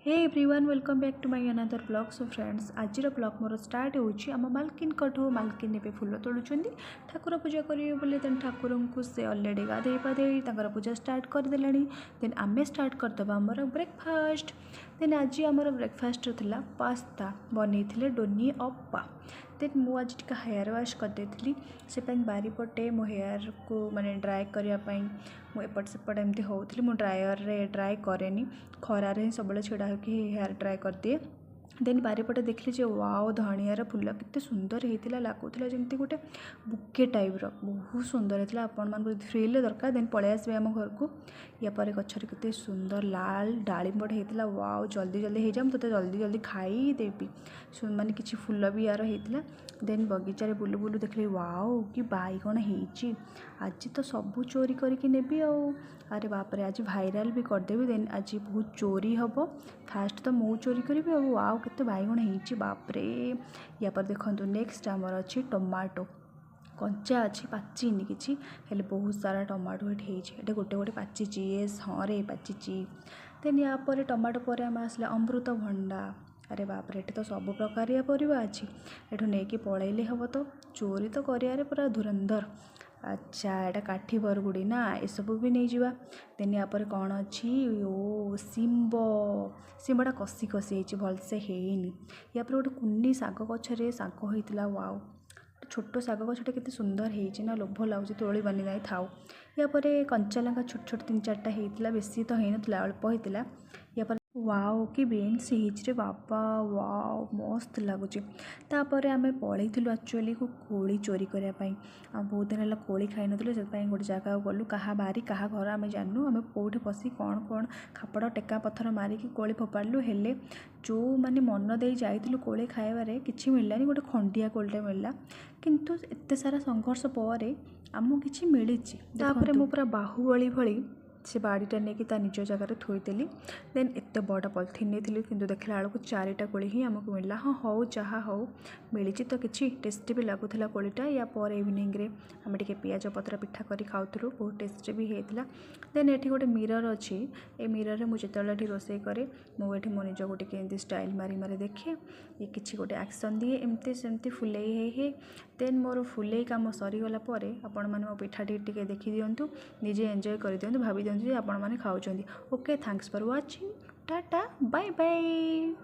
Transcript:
Hey everyone, welcome back to my another vlog. So friends, ଆଜିର blog ମୋର start ହେଉଛି ଆମ ମାଲକିନଙ୍କଠୁ। ମାଲକିନ ଏବେ ଫୁଲ ତୋଳୁଛନ୍ତି ଠାକୁର ପୂଜା କରିବେ ବୋଲି। ଦେନ୍ ଠାକୁରଙ୍କୁ ସେ ଅଲରେଡ଼ି ଗାଧେଇ ପାଧେଇ ତାଙ୍କର ପୂଜା ଷ୍ଟାର୍ଟ କରିଦେଲେଣି। ଦେନ୍ ଆମେ ଷ୍ଟାର୍ଟ କରିଦେବା ଆମର ବ୍ରେକଫାଷ୍ଟ। ଦେନ୍ ଆଜି ଆମର ବ୍ରେକଫାଷ୍ଟ ଥିଲା ପାସ୍ତା, ବନେଇଥିଲେ ଡୋନି ଅପା। ଦେନ୍ ମୁଁ ଆଜି ଟିକେ ହେୟାର୍ ୱାଶ୍ କରିଦେଇଥିଲି, ସେ ପାଇଁ ବାରିପଟେ ମୋ ହେୟାର୍କୁ ମାନେ ଡ୍ରାଏ କରିବା ପାଇଁ ମୁଁ ଏପଟ ସେପଟ ଏମିତି ହେଉଥିଲି। ମୁଁ ଡ୍ରାୟର୍ରେ ଡ୍ରାଏ କରେନି, ଖରାରେ ହିଁ ସବୁବେଳେ ଛିଡ଼ା ହୋଇକି ହେୟାର୍ ଡ୍ରାଏ କରିଦିଏ। ଦେନ୍ ବାରିପଟେ ଦେଖିଲି ଯେ ୱାଓ, ଧଣିଆର ଫୁଲ କେତେ ସୁନ୍ଦର ହେଇଥିଲା, ଲାଗୁଥିଲା ଯେମିତି ଗୋଟେ ବୁକେ ଟାଇପ୍ର, ବହୁତ ସୁନ୍ଦର ହେଇଥିଲା। ଆପଣମାନଙ୍କୁ ଯଦି ଫ୍ରିରେ ଦରକାର, ଦେନ୍ ପଳେଇ ଆସିବେ ଆମ ଘରକୁ। ୟା ପରେ ଗଛରେ କେତେ ସୁନ୍ଦର ଲାଲ ଡାଳିମ୍ବଟେ ହେଇଥିଲା। ୱାଓ, ଜଲ୍ଦି ଜଲ୍ଦି ହେଇଯାଅ, ମୁଁ ତୋତେ ଜଲ୍ଦି ଜଲ୍ଦି ଖାଇଦେବି। ମାନେ କିଛି ଫୁଲ ବି ୟାର ହେଇଥିଲା। ଦେନ୍ ବଗିଚାରେ ବୁଲୁ ବୁଲୁ ଦେଖିଲି, ୱାଓ, କି ବାଇଗଣ ହେଇଛି, ଆଜି ତ ସବୁ ଚୋରି କରିକି ନେବି ଆଉ। ଆରେ ବାପରେ, ଆଜି ଭାଇରାଲ୍ ବି କରିଦେବି। ଦେନ୍ ଆଜି ବହୁତ ଚୋରି ହେବ, ଫାଷ୍ଟ ତ ମୁଁ ଚୋରି କରିବି ଆଉ। ୱାଓ, କେତେ ବାଇଗଣ ହେଇଛି, ବାପରେ। ୟା ପରେ ଦେଖନ୍ତୁ, ନେକ୍ସଟ ଆମର ଅଛି ଟମାଟୋ, କଞ୍ଚା ଅଛି, ପାଚିନି କିଛି, ହେଲେ ବହୁତ ସାରା ଟମାଟୋ ଏଠି ହେଇଛି। ଏଠି ଗୋଟେ ଗୋଟେ ପାଚିଛି। ୟେସ୍, ହଁ ରେ, ପାଚିଛି। ଦେନ୍ ୟା ପରେ ଟମାଟୋ ପରେ ଆମେ ଆସିଲେ ଅମୃତଭଣ୍ଡା। ଆରେ ବାପରେ, ଏଠି ତ ସବୁ ପ୍ରକାରିଆ ପରିବା ଅଛି, ଏଠୁ ନେଇକି ପଳେଇଲେ ହେବ ତ। ଚୋରି ତ କରିବାରେ ପୁରା ଧୁରନ୍ଧର। ଆଚ୍ଛା, ଏଇଟା କାଠି ବରଗୁଡ଼ି ନା, ଏସବୁ ବି ନେଇଯିବା। ଦେନ୍ ୟା ପରେ କ'ଣ ଅଛି? ଓ, ଶିମ୍ବ। ଶିମ୍ବଟା କଷି କଷି ହେଇଛି, ଭଲସେ ହେଇନି। ୟା ପରେ ଗୋଟେ କୁନି ଶାଗ ଗଛରେ ଶାଗ ହେଇଥିଲା। ୱାଓ, ଛୋଟ ଶାଗ ଗଛଟା କେତେ ସୁନ୍ଦର ହେଇଛି ନା, ଲୋଭ ଲାଗୁଛି, ତୋଳିବାନି, ନାହିଁ ଥାଉ। ୟା ପରେ କଞ୍ଚା ଲଙ୍କା ଛୋଟ ଛୋଟ ତିନି ଚାରିଟା ହେଇଥିଲା, ବେଶୀ ତ ହେଇନଥିଲା, ଅଳ୍ପ ହେଇଥିଲା। ୟା ପରେ ୱାଓ, କି ବିନ୍ସ ହେଇଛି ରେ ବାବା, ୱାଓ, ମସ୍ତ ଲାଗୁଛି। ତାପରେ ଆମେ ପଳେଇଥିଲୁ ଆକ୍ଚୁଆଲି କୋଳି ଚୋରି କରିବା ପାଇଁ। ଆଉ ବହୁତ ଦିନ ହେଲା କୋଳି ଖାଇନଥିଲୁ, ସେଥିପାଇଁ ଗୋଟେ ଜାଗାକୁ ଗଲୁ। କାହା ବାରି, କାହା ଘର ଆମେ ଜାଣିନୁ। ଆମେ କେଉଁଠି ପଶି କ'ଣ କ'ଣ ଖାପଡ଼ ଟେକା ପଥର ମାରିକି କୋଳି ଫୋପାଡ଼ିଲୁ, ହେଲେ ଯେଉଁ ମାନେ ମନ ଦେଇ ଯାଇଥିଲୁ କୋଳି ଖାଇବାରେ, କିଛି ମିଳିଲାନି। ଗୋଟେ ଖଣ୍ଡିଆ କୋଳିଟେ ମିଳିଲା। କିନ୍ତୁ ଏତେ ସାରା ସଂଘର୍ଷ ପରେ ଆମକୁ କିଛି ମିଳିଛି। ତାପରେ ମୁଁ ପୁରା ବାହୁବଳି ଭଳି ସେ ବାଡ଼ିଟା ନେଇକି ତା ନିଜ ଜାଗାରେ ଥୋଇଦେଲି। ଦେନ୍ ଏତେ ବଡ଼ ପଲିଥିନ୍ ନେଇଥିଲି, କିନ୍ତୁ ଦେଖିଲା ବେଳକୁ ଚାରିଟା କୋଳି ହିଁ ଆମକୁ ମିଳିଲା। ହଁ, ହଉ, ଯାହା ହଉ, ମିଳିଛି ତ କିଛି। ଟେଷ୍ଟି ବି ଲାଗୁଥିଲା କୋଳିଟା। ୟା ପରେ ଇଭିନିଂରେ ଆମେ ଟିକେ ପିଆଜ ପତ୍ର ପିଠା କରି ଖାଉଥିଲୁ, ବହୁତ ଟେଷ୍ଟି ବି ହେଇଥିଲା। ଦେନ୍ ଏଠି ଗୋଟେ ମିରର୍ ଅଛି। ଏ ମିରର୍ରେ ମୁଁ ଯେତେବେଳେ ଏଠି ରୋଷେଇ କରେ, ମୁଁ ଏଠି ମୋ ନିଜକୁ ଟିକେ ଏମିତି ଷ୍ଟାଇଲ୍ ମାରି ମାରି ଦେଖେ, ଏ କିଛି ଗୋଟେ ଆକ୍ସନ୍ ଦିଏ, ଏମିତି ସେମିତି ଫୁଲେଇ ହେଇ ହେଇ। ଦେନ୍ ମୋର ଫୁଲେଇ କାମ ସରିଗଲା ପରେ ଆପଣମାନେ ମୋ ପିଠାଟି ଟିକେ ଦେଖିଦିଅନ୍ତୁ, ନିଜେ ଏନ୍ଜୟ କରିଦିଅନ୍ତୁ, ଭାବି ଦିଅନ୍ତୁ ଯେ ଆପଣମାନେ ଖାଉଛନ୍ତି। Okay, thanks for watching, tata, bye bye.